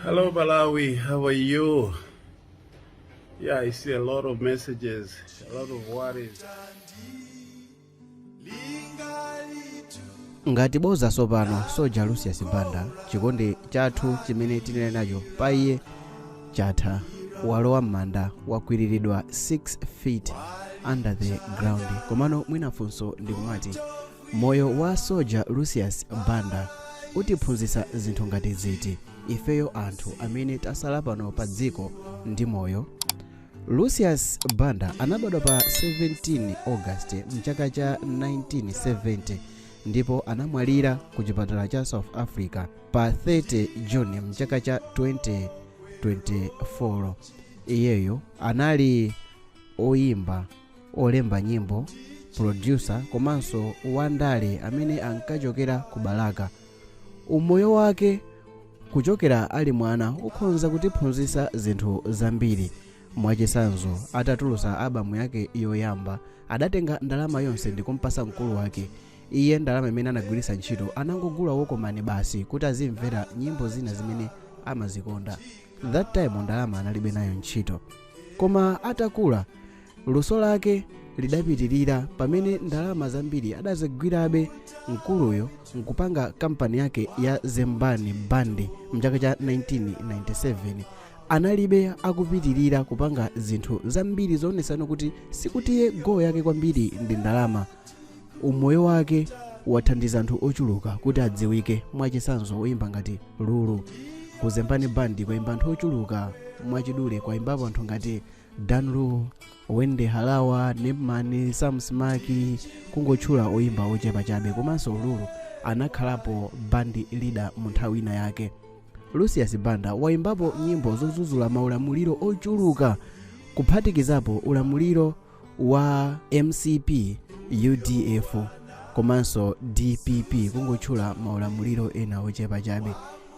Hello, Malawi. How are you? Yeah, I see a lot of messages, a lot of worries. Ngati boza sopano Soja Lucius Banda, chikondi chathu chimene tinali nacho pa iye chatha. Walowa m'manda, wakwiriridwa 6 feet under the ground. Komano mwina funso ndikumati, moyo wa Soja Lucius Banda utiphunzitsa zinthu ngati ziti ifeyo anthu amene tasala pano pa dziko ndi moyo? Lucius Banda anabadwa pa 17 August mchaka cha 1970 ndipo anamwalira ku chipatala cha South Africa pa 30 June mchaka cha 2024. Iyeyo anali oyimba, olemba nyimbo, producer komanso wandale amene ankachokera ku Balaka. Umoyo wake kuchokera ali mwana ukhonza kutiphunzitsa zinthu zambiri. Mwachitsanzo, atatulutsa albamu yake yoyamba, adatenga ndalama yonse ndikumpasa mkulu wake. Iye ndalama imene anagwiritsa ntchito anangogula Walkman basi kuti azimvera nyimbo zina zimene amazikonda. That time ndalama analibe nayo ntchito. Koma atakula, luso lake lidapitirira pamene ndalama zambiri adazigwirabe mkuluyo nkupanga kampani yake ya Zembani Band mchaka cha 1997. Analibe akupitirira kupanga zinthu zambiri zoonetsano kuti sikuti goal yake kwambiri ndi ndalama. Umoyo wake wathandiza anthu ochuluka kuti adziwike, mwachitsanzo oyimba ngati Lulu. Ku Zembani Band kwayimba anthu ochuluka, mwachidule kwayimbapo anthu ngati Danlu, Wende Halawa, Nepman, Sam Smaki, kungotchula oyimba ochepa chabe. Komanso Lulu anakhalapo band leader mu nthawi ina yake. Lucius Banda wayimbapo nyimbo zodzudzula maulamuliro ochuluka, kuphatikizapo ulamuliro wa MCP, UDF komanso DPP, kungotchula maulamuliro ena ochepa chabe.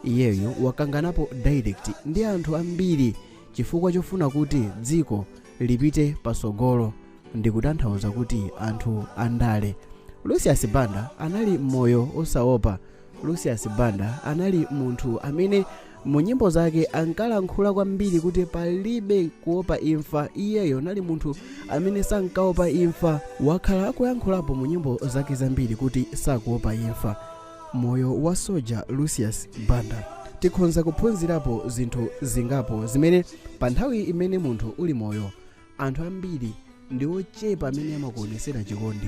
Iyeyo wakanganapo direct ndi anthu ambiri chifukwa chofuna kuti dziko lipite pasogolo, ndikutanthauza kuti anthu andale. Lucius Banda anali moyo osaopa. Lucius Banda anali munthu amene mu nyimbo zake ankalankhula kwambiri kuti palibe kuopa imfa. Iyeyo anali munthu amene sankaopa imfa. Wakhala akuyankhulapo mu nyimbo zake zambiri kuti sakuopa imfa. Moyo wa Soja Lucius Banda tikhonza kuphunzirapo zinthu zingapo zimene pa nthawi imene munthu uli moyo, anthu ambiri ndi ochepa amene amakuonesera chikondi,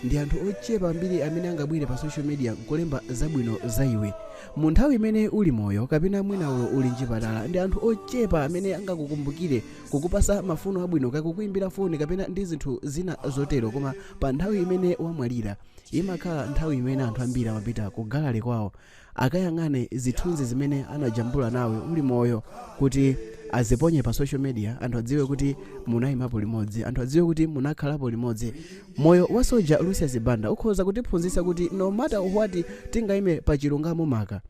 ndi anthu ochepa ambiri amene angabwere pa social media nkulemba zabwino za iwe mu nthawi imene uli moyo, kapena mwinaulo uli mchipatala. Ndi anthu ochepa amene angakukumbukire kukupasa mafuno abwino, kakukuimbira foni kapena ndi zinthu zina zotero. Koma pa nthawi imene wamwalira, imakhala nthawi imene anthu ambiri amapita ku gallery kwawo akayang'ane zithunzi zimene anajambula nawe uli moyo kuti aziponye pa social media, anthu adziwe kuti munayimapo limodzi, anthu adziwe kuti munakhalapo limodzi. Moyo wa Soja Lucius Banda ukhoza kutiphunzitsa kuti no matter what, tingayime pa chilungamo, maka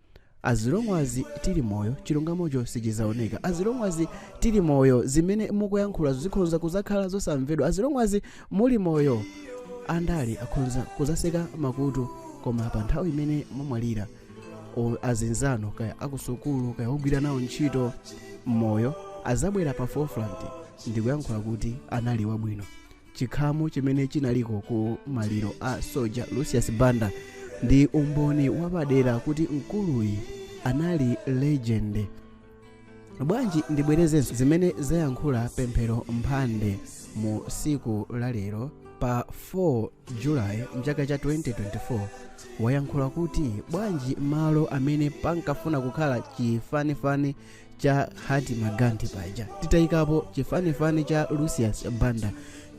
as long as tili moyo, chilungamocho sichizaoneka. As long as tili moyo, zimene mukuyankhula zikhoza kuzakhala zosamvedwa. As long as muli moyo, andale akhonza kuzaseka makutu. Koma pa nthawi imene mumwalira, azinzano kaya akusukulu kaya ogwira nawo ntchito moyo azabwera pa forefront ndikuyankhula kuti anali wabwino. Chikhamu chimene chinaliko ku maliro a Soja Lucius Banda ndi umboni wapadera kuti mkuluyi anali legend. Bwanji ndibwerezenso zimene zayankhula Pemphero Mphande mu siku la lero pa 4 Julayi mchaka cha 2024. Wayankhula kuti bwanji malo amene pankafuna kukhala chifanifani cha Mahatma Gandhi paja titayikapo chifanifani cha Lucius Banda,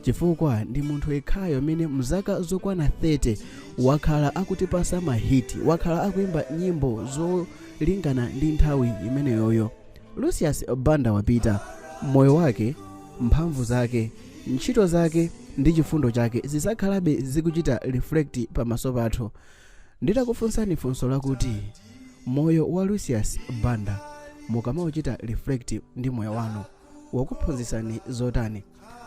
chifukwa ndi munthu yekhayo amene mzaka zokwana 30 wakhala akutipasa ma hit, wakhala akuimba nyimbo zolingana ndi nthawi imeneyoyo. Lucius Banda wapita. Moyo wake, mphamvu zake, ntchito zake ndi chifundo chake zizakhalabe zikuchita reflect pamaso pathu. Nditakufunsani funso lakuti moyo wa Lucius Banda mukamauchita reflect ndi moyo wanu, wakuphunzitsani zotani?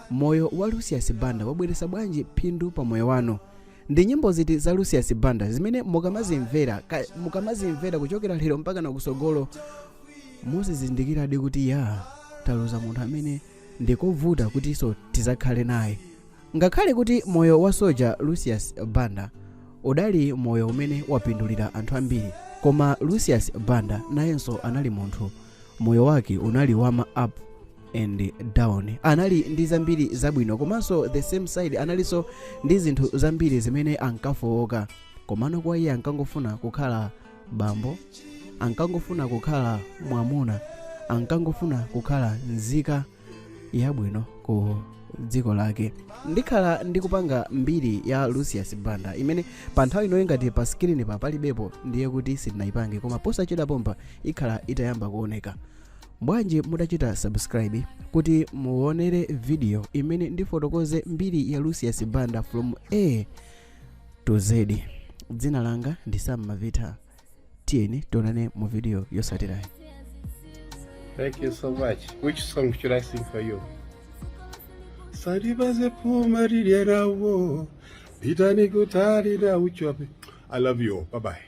Moyo wa Lucius Banda wabweretsa bwanji phindu pa moyo wanu? Ndi nyimbo ziti za Lucius Banda zimene mukamazimvera kuchokera lero mpaka nakusogolo? Muzizindikiradi kuti ya taluza munthu amene ndikovuta kutinso tizakhale naye. Ngakhale kuti moyo wa soja Lucius Banda udali moyo umene wapindulira anthu ambiri, koma Lucius Banda nayenso anali munthu. Moyo wake unali wama up and down. Anali ndi zambiri zabwino, komanso the same side analinso ndi zinthu zambiri zimene ankafowoka. Komano kwa iye ankangofuna kukhala bambo, ankangofuna kukhala mwamuna, ankangofuna kukhala nzika yabwino ku dziko lake. Ndikhala ndikupanga mbiri ya Lucius Banda imene pa nthawi inoyi ngati pa screen pa palibepo, ndiye kuti sitinayipange, koma posachedwa pompa ikhala itayamba kuoneka. Bwanji mutachita subscribe kuti muonere video imene ndifotokoze mbiri ya Lucius Banda from A to Z? Dzina langa ndi Sam Mavita. Tiyeni tionane mu video yotsatirayi. Thank you so much. Which song should I sing for you? Salibaze puma lilye nawo, pitani kutali na uchape. I love you all. Bye bye.